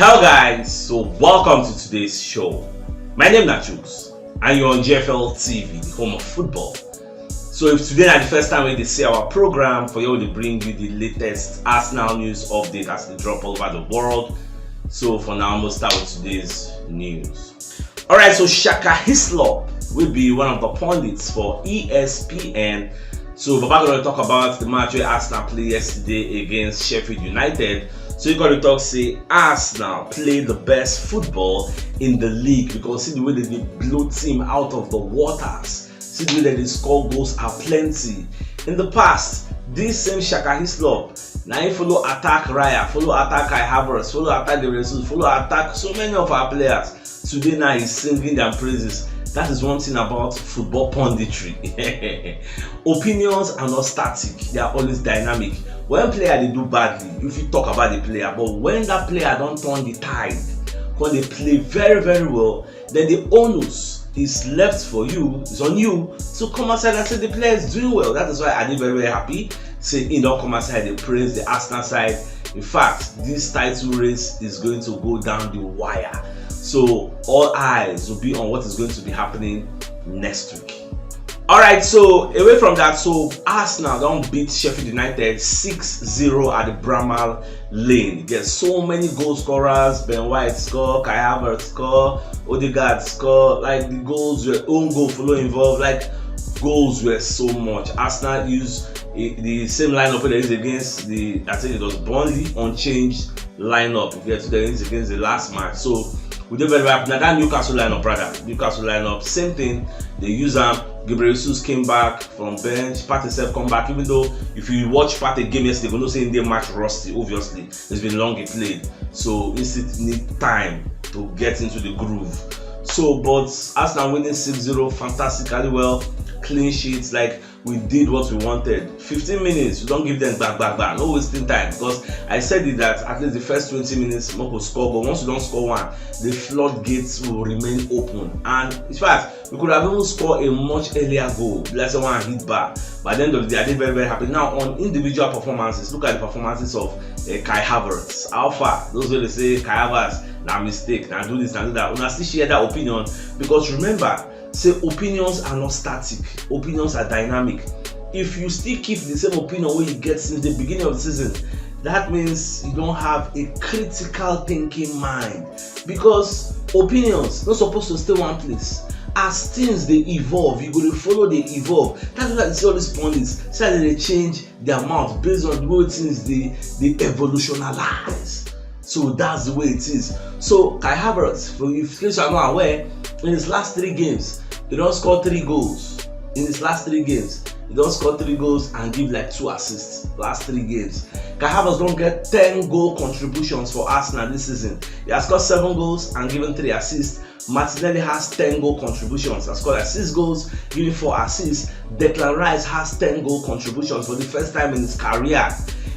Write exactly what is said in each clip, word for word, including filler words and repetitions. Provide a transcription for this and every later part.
Hello guys, so welcome to today's show. My name na Chooks and you're on G F L T V, the home of football. So if today na the first time wey you dey see our program, for here we dey bring you the latest Arsenal news update as e dey drop all over the world. So for now, we'll start with today's news. Alright, so Shaka Hislop will be one of the pundits for E S P N. So Baba gonna talk about the match wey Arsenal play yesterday against Sheffield United. So he gonna talk say Arsenal play the best football in the league because see the way dem dey blow team out of the waters. See the way dem dey score goals are plenty. In the past, this same Shaka Hislop na him follow attack Raya, follow attack Kai Havertz, follow attack the Jesus, follow attack so many of our players. Today now he's singing their praises. That is one thing about football punditry. Opinions are not static, they are always dynamic. When player dey do badly, you fit talk about the player, but when that player don turn the tide, when they play very, very well, then the onus is left for you, is on you to come outside and say the player is doing well. That is why I dey very, very happy say he don come outside dey praise the Arsenal side. In fact, this title race is going to go down the wire. So all eyes will be on what is going to be happening next week. Alright, so away from that, so Arsenal don beat Sheffield United six zero at the Bramall Lane. Get so many goal scorers. Ben White score, Kai Havertz score, Odegaard score. Like the goals were own goal follow involved. Like goals were so much. Arsenal use eh, the same lineup wey dem use against the, I think it was Burnley, unchanged lineup. If you get to the against the last match, so we dey very happy. Now that Newcastle lineup, brother, Newcastle lineup, same thing. They use am. Gabriel Jesus came back from bench. Partey sef come back. Even though if you watch Partey game yesterday, you go know say he dey match rusty. Obviously, it's been long he played, so he still need time to get into the groove. So, but Arsenal winning six zero, fantastically well, clean sheets. Like we did what we wanted. Fifteen minutes, we don give them back, back, back. No wasting time because I said it that at least the first twenty minutes, Moko score. But once you don score one, the floodgates will remain open. And in fact, we could have even scored a much earlier goal. Let's say one hit bar. By the end of the day, I dey very, very happy. Now, on individual performances, look at the performances of uh, Kai Havertz. How far? Those wey dey say Kai Havertz na mistake, na do this, na do that. Una still share that opinion because remember, say opinions are not static, opinions are dynamic. If you still keep the same opinion wey you get since the beginning of the season, that means you don have a critical thinking mind because opinions no suppose to stay one place. As things dey evolve, you go dey follow dey evolve. That's why you see all these pundits say dem dey change their mouth based on the way things dey dey evolutionalize. So that's the way it is. So Kai Havertz, for if in case you are not aware, in his last three games, he don score three goals. In his last three games, he don score three goals and give like two assists. Last three games, Kai Havertz don get ten goal contributions for Arsenal this season. He has scored seven goals and given three assists. Martinelli has ten goal contributions and scored like six goals, giving four assists. Declan Rice has ten goal contributions for the first time in his career.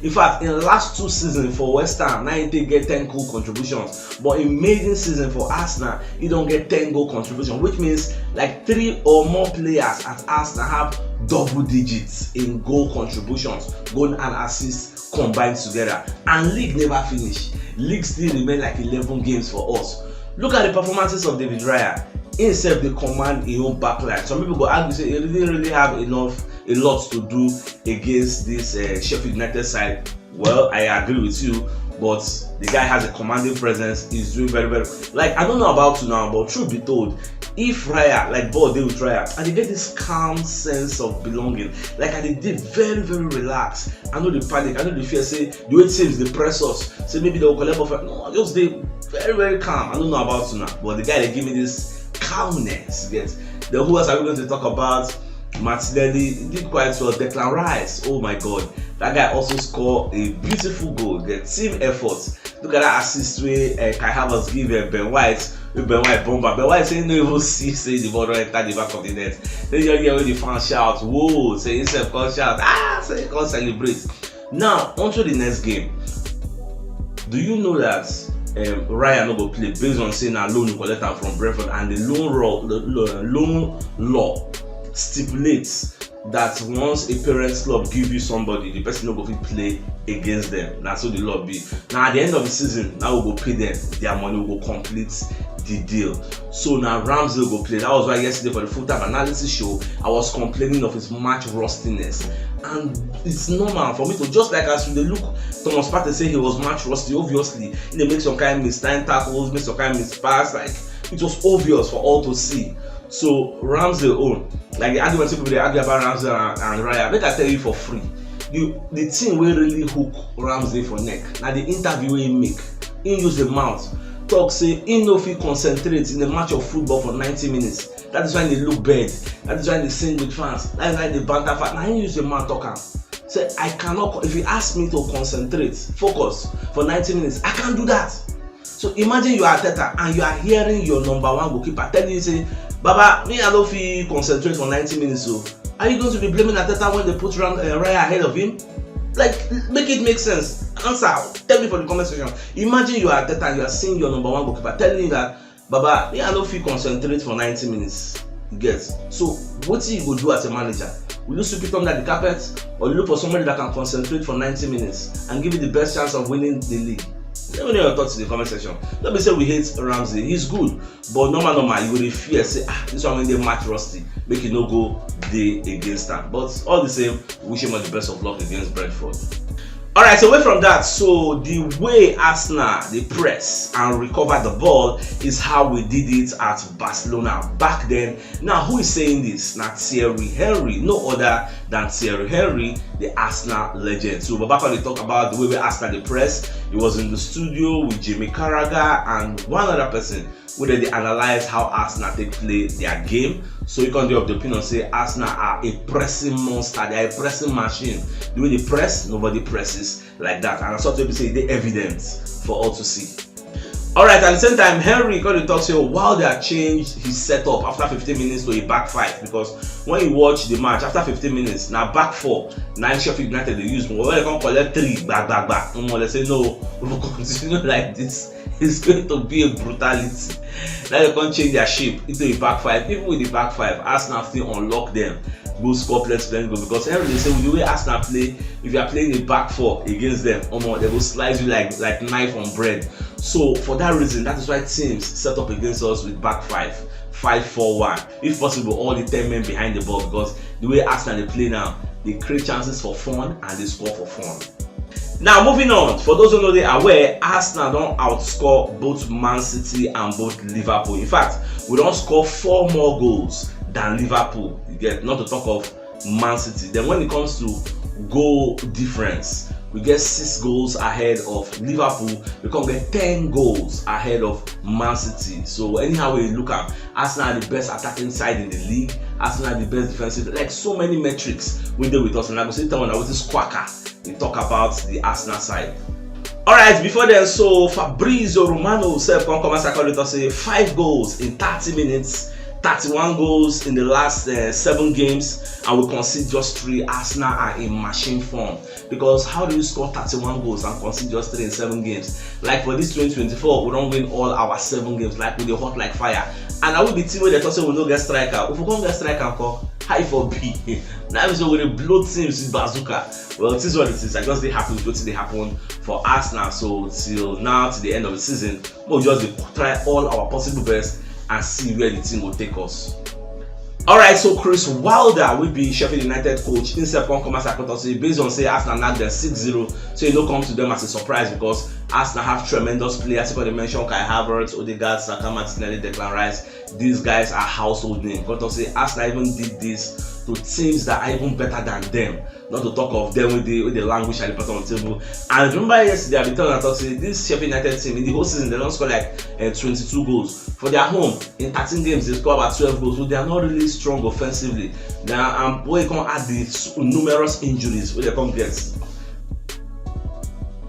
In fact, in the last two seasons for West Ham, now he take get ten goal contributions. But in maiden season for Arsenal, he don get ten goal contribution, which means like three or more players at Arsenal have double digits in goal contributions, goal and assists combined together. And league never finish. League still remain like eleven games for us. Look at the performances of David Raya. He himself dey command him own backline. Some people go argue say he didn't really have enough, a lot to do against this uh, Sheffield United side. Well, I agree with you, but the guy has a commanding presence. He's doing very, very like I don't know about you now, but truth be told, if Raya, like ball dey with Raya, I dey get this calm sense of belonging. Like I dey dey very, very relaxed. I no dey panic. I no dey fear say the way teams dey press us, say maybe they will collect ball. No, I just dey very, very calm. I don't know about you now, but the guy dey give me this calmness. Yes. Then who else are we going to talk about? Martinelli did quite well. Declan Rice, oh my God, that guy also scored a beautiful goal. The team effort. Look at that assist wey uh, Kai Havertz give uh, Ben White. Wey Ben White bomber. Ben White say no even see say the ball don enter the back of the net. Then you hear wey the fans shout, "Whoa!" Say himself come shout, "Ah!" Say come celebrate. Now onto the next game. Do you know that um, Raya no go play based on say na loan you collect am from Brentford and the loan law, the loan law stipulates that once a parents club give you somebody, the person no go fit play against them. Na so the law be. Now at the end of the season, now we go pay them their money, we go complete the deal. So now Ramsdale go play. That was why yesterday for the full time analysis show, I was complaining of his match rustiness. And it's normal for me to, just like as you dey look Thomas Partey say he was match rusty, obviously, he dey make some kind mistimed tackles, make some kind mispass. Like, it was obvious for all to see. So Ramsdale own, like the argument people dey argue about Ramsdale and, and Raya, make I tell you for free. The the thing wey really hook Ramsdale for neck na the interview wey he make. He use the mouth talk say he no fit concentrate in a match of football for ninety minutes. That is why they look bad. That is why they sing with fans. That is why they banter fans. Na he use the mouth talk am. Say, I cannot co- if you ask me to concentrate, focus for ninety minutes, I can't do that. So imagine you are Arteta and you are hearing your number one goalkeeper telling you say, Baba, me I no fit concentrate for ninety minutes. So are you going to be blaming Arteta when they put Ram, uh, Raya ahead of him? Like, make it make sense. Answer. Tell me for the comment section. Imagine you are Arteta and you are seeing your number one goalkeeper telling you that, Baba, me I no fit concentrate for ninety minutes. You get? So wetin you go do as a manager? Will you sweep it under the carpet, or you look for somebody that can concentrate for ninety minutes and give you the best chance of winning the league? Let me know your thoughts in the comment section. Don't be say we hate Ramsdale. He's good. But normal, normal, you will fear say, ah, this one when they match rusty, make it no go day against them. But all the same, wish him all the best of luck against Brentford. All right, so away from that, so the way Arsenal they press and recover the ball is how we did it at Barcelona back then. Now, who is saying this? Now, Thierry Henry, no other than Thierry Henry, the Arsenal legend. So, Babaka, they talk about the way we Arsenal they press. He was in the studio with Jimmy Carragher and one other person where they analyze how Arsenal take play their game. So you can be of the opinion say Arsenal are a pressing monster, they are a pressing machine. The way they press, nobody presses like that. And I saw to say they evidence for all to see. All right, at the same time, Henry got to talk say while they are changed his setup after fifteen minutes to a back five, because when you watch the match after fifteen minutes, now back four, nine Sheffield United they use, when they come collect three, back, back, back, no more. They say no, we will continue like this. It's going to be a brutality. Now they can't change their shape into a back five. Even with the back five, Arsenal still unlock them. Go score plenty, plenty goal, because every they say with the way Arsenal play, if you are playing a back four against them, omo, they will slice you like like knife on bread. So for that reason, that is why teams set up against us with back five, five four one. If possible, all the ten men behind the ball, because the way Arsenal they play now, they create chances for fun and they score for fun. Now, moving on, for those who know they aware, Arsenal don't outscore both Man City and both Liverpool. In fact, we don't score four more goals than Liverpool. You get, not to talk of Man City. Then when it comes to goal difference, we get six goals ahead of Liverpool. We can get ten goals ahead of Man City. So anyhow we look at, Arsenal are the best attacking side in the league. Arsenal are the best defensive. Like, so many metrics we deal with us, and I go say tell una wetin Squawka they talk about the Arsenal side. All right, before then, so Fabrizio Romano sef come come as I call it, say five goals in thirty minutes, thirty-one goals in the last uh, seven games, and we concede just three. Arsenal are in machine form, because how do you score thirty-one goals and concede just three in seven games? Like, for this twenty twenty-four, we don't win all our seven games. Like, we dey hot like fire, and I will be team where they talk say we no get striker. If we come get striker, call high for B. Now is we dey blow teams with bazooka. Well, it is what it is. I just dey happy with wetin dey happen for Arsenal. So till now, to the end of the season, we'll just dey try all our possible best and see where the team will take us. All right, so Chris Wilder will be Sheffield United coach. Himself come come as I say, based on say Arsenal knock them six zero, so you know come to them as a surprise, because Arsenal have tremendous players. If I mention Kai Havertz, Odegaard, Saka, Martinelli, Declan Rice, these guys are household name. Come to say Arsenal even did this to teams that are even better than them. Not to talk of them with the with the language at the bottom of the table. And remember yesterday, I been telling I talk say this Sheffield United team in the whole season they don't score like uh, twenty-two goals for their home. In thirteen games, they score about twelve goals. So they are not really strong offensively. Now, um, where you can add the s- numerous injuries where they come get,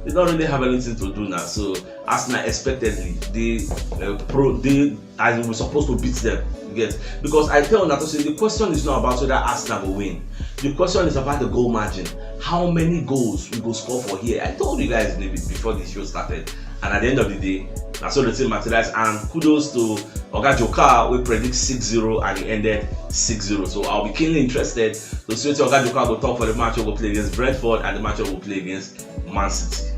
they don't really have anything to do now. So Arsenal expectedly they uh, pro they as we were supposed to beat them. You get, because I tell una to say the question is not about whether Arsenal will win. The question is about the goal margin. How many goals we go score for here? I told you guys maybe before the show started, and at the end of the day, Na so the thing materialize, and kudos to Oga Joker, wey predict six zero and he ended six zero. So I'll be keenly interested to see wetin Oga Joker go talk for the match wey go play against Brentford and the match wey go play against Man City.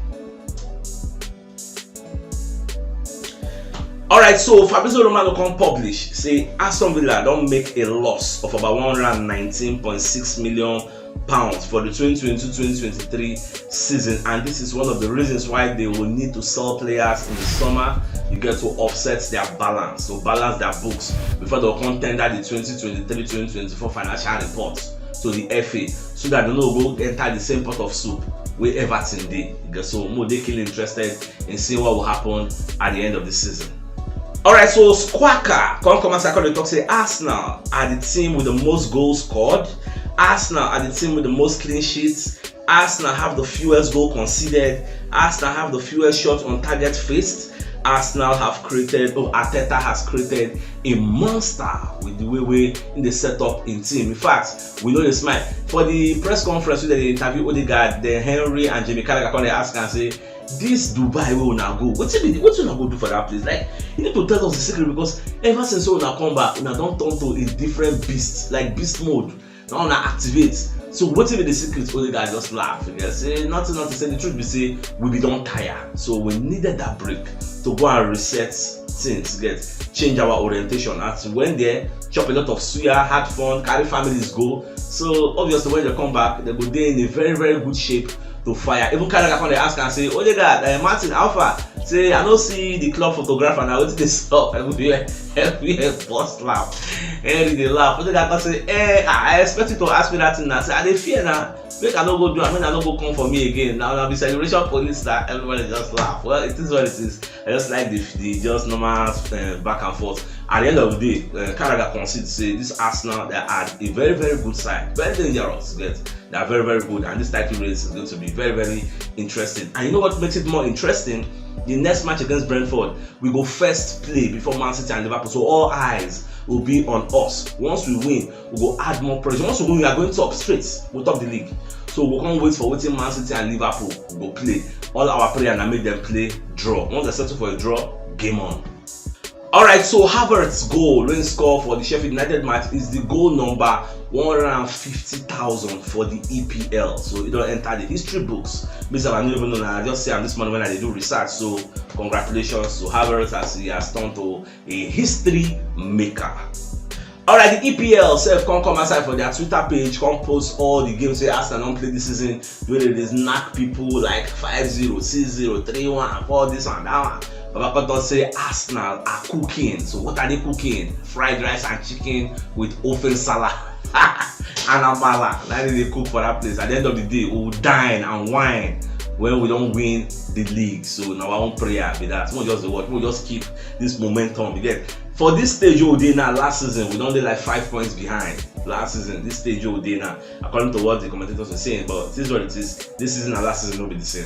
Alright, so Fabrizio Romano come publish say Aston Villa don make a loss of about one hundred and nineteen point six million pounds for the twenty twenty-two twenty twenty-three season, and this is one of the reasons why they will need to sell players in the summer. You get to offset their balance, to balance their books before they come tender the twenty twenty-three twenty twenty-four financial reports to the F A, so that they no go enter the same pot of soup wey Everton dey. So mo dey keenly interested in seeing what will happen at the end of the season. Alright, so Squawka come come outside come dey talk say Arsenal are the team with the most goals scored. Arsenal are the team with the most clean sheets. Arsenal have the fewest goal conceded. Arsenal have the fewest shots on target faced. Arsenal have created, oh, Arteta has created a monster with the way wey he dey set up him team. In fact, we no dey smile. For the press conference wey dem dey interview Odegaard, then Henry and Jamie Carragher come dey ask am say, "This Dubai wey una go, wetin be wetin una go do for that place? Like, you need to tell us the secret, because ever since una come back, una don turn to a different beast, like beast mode. Now una activate. So wetin be the secret?" Odegaard just laugh. He just say, "Nothing, nothing." Say, "The truth be say we be don tire, so we needed that break to go and reset things, get change our orientation." As we went there, chop a lot of suya, had fun, carry families go. So obviously when they come back, they go dey in a very, very good shape to fire. Even Carragher come dey ask am say, "Odegaard, uh, Martin, how far?" Say, "I no see the club photographer now. Wetin dey sup?" Everywhere, everywhere burst laugh. Henry dey laugh. Odegaard come say, "Eh, I I expect you to ask me that thing now." Say, "I dey fear now. Make I no go do am, make I no go come for me again. Now, now be celebration police now." Everybody just laugh. Well, it is what it is. I just like the, the just normal uh, back and forth. At the end of the day, uh, Carragher concede say this Arsenal, they are a very, very good side, very dangerous. Get, they are very, very good, and this title race is going to be very, very interesting. And you know what makes it more interesting? The next match against Brentford, we go first play before Man City and Liverpool, so all eyes will be on us. Once we win, we go add more pressure. Once we win, we are going top straight. We top the league. So we can't wait for wetin Man City and Liverpool go play. All our prayer na make them play draw. Once they settle for a draw, game on. Alright, so Havertz goal wey score for the Sheffield United match is the goal number one hundred and fifty thousand for the E P L. So he don enter the history books. Me sef, I no even know, na I just see am this morning when I dey do research. So congratulations to Havertz as he has turned to a history maker. Alright, the E P L sef come come outside for their Twitter page, come post all the games wey Arsenal don play this season, wey dey dey knack people like five zero, six zero, three one, four this one, that one. Baba come talk say Arsenal are cooking. So what are they cooking? Fried rice and chicken with ofe nsala and amala. Na they dey cook for that place. At the end of the day, we will dine and wine when we don win the league. So na our own prayer be that. We just dey watch. We just keep this momentum. You get, for this stage wey we dey now, last season we don dey like five points behind. Last season, this stage wey we dey now, according to what the commentators were saying, but it is what it is. This season and last season no be the same.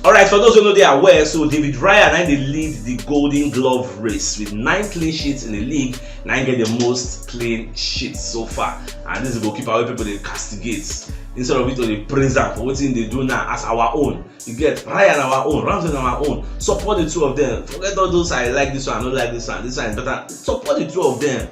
Alright, for those who no dey aware, so David Raya na dey lead the Golden Glove race with nine clean sheets in the league. Na him get the most clean sheets so far, and this is the goalkeeper wey people dey castigate instead of you to dey praise am for wetin he dey do now as our own. You get, Raya na our own, Ramsdale na our own. Support the two of them. Forget all those, "I like this one, I no like this one, this one is better." Support the two of them,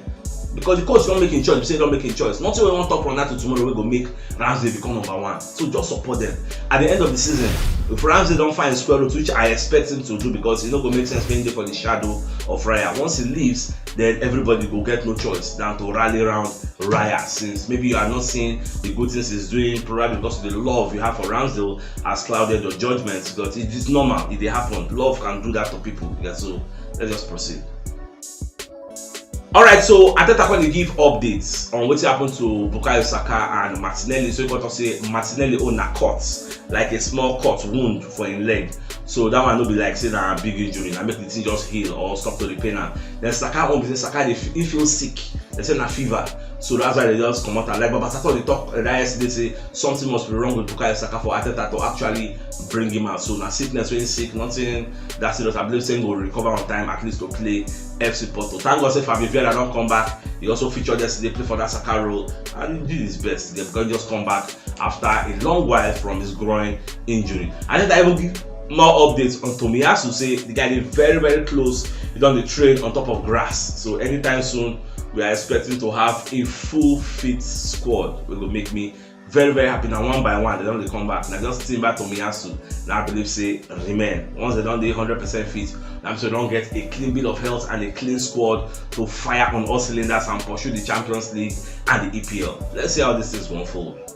because the coach don make him choice. Be say he don make him choice. Nothing wey wan talk from now to tomorrow wey go make Ramsdale become number one. So just support them. At the end of the season, if Ramsdale don find square root, which I expect him to do, because e no go make sense make him dey for the shadow of Raya. Once he leaves, then everybody go get no choice than to rally around Raya, since maybe you are not seeing the good things he's doing, probably because of the love you have for Ramsdale has clouded your judgment. But it is normal, it dey happen. Love can do that to people. Yeah, so let's just proceed. Alright, so Arteta come dey give updates on wetin happen to Bukayo Saka and Martinelli. So he come talk say Martinelli own na cut, like a small cut wound for him leg. So that one no be like say na big injury, na make the thing just heal or stop to dey pain am. Then Saka own be say Saka dey f- he feel sick. They say na fever. So that's why they just comot am. Like Baba Sato dey talk uh, that yesterday say something must be wrong with Bukayo Saka for Arteta to actually bring him out. So na sickness wey he sick, nothing that serious. I believe say he go recover on time at least to play F C Porto. Thank God say Fabio Vieira don come back. He also featured yesterday, play for that Saka role, and he did his best. He just come back after a long while from his groin injury. Arteta even give More updates on Tomiyasu, say the guy dey very, very close. He don dey train on top of grass. So anytime soon, we are expecting to have a full fit squad. Wey go make me very, very happy. Na one by one, they don dey come back. Na just Timba, Tomiyasu, na I believe say remain. Once they don dey hundred percent fit, na so they don get a clean bill of health and a clean squad to fire on all cylinders and pursue the Champions League and the E P L. Let's see how this thing go unfold.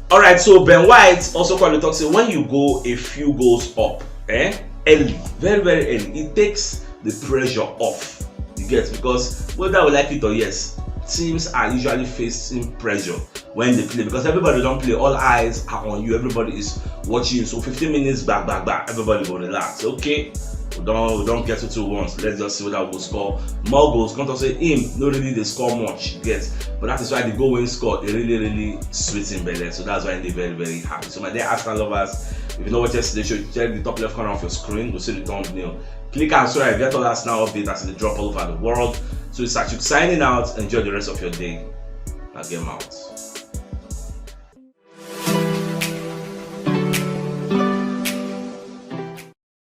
Alright, so Ben White also come dey talk say when you go a few goals up, eh, early, very, very early, it takes the pressure off. You get? Because whether we like it or yes, teams are usually facing pressure when they play, because everybody don play, all eyes are on you, everybody is watching you. So fifteen minutes back, back, back, everybody go relax. Okay, we don, we don get two two once. Let's just see whether we go score more goals. Come talk say him no really dey score much, you get? But that is why the goal wey he score, e really, really sweet him belle. So that's why he dey very, very happy. So my dear Arsenal lovers, if you no watch yesterday show, check the top left corner of your screen, you go see the thumbnail. Click am so that you get all Arsenal update as e dey drop all over the world. So it's Sachuk signing out. Enjoy the rest of your day. Now game out.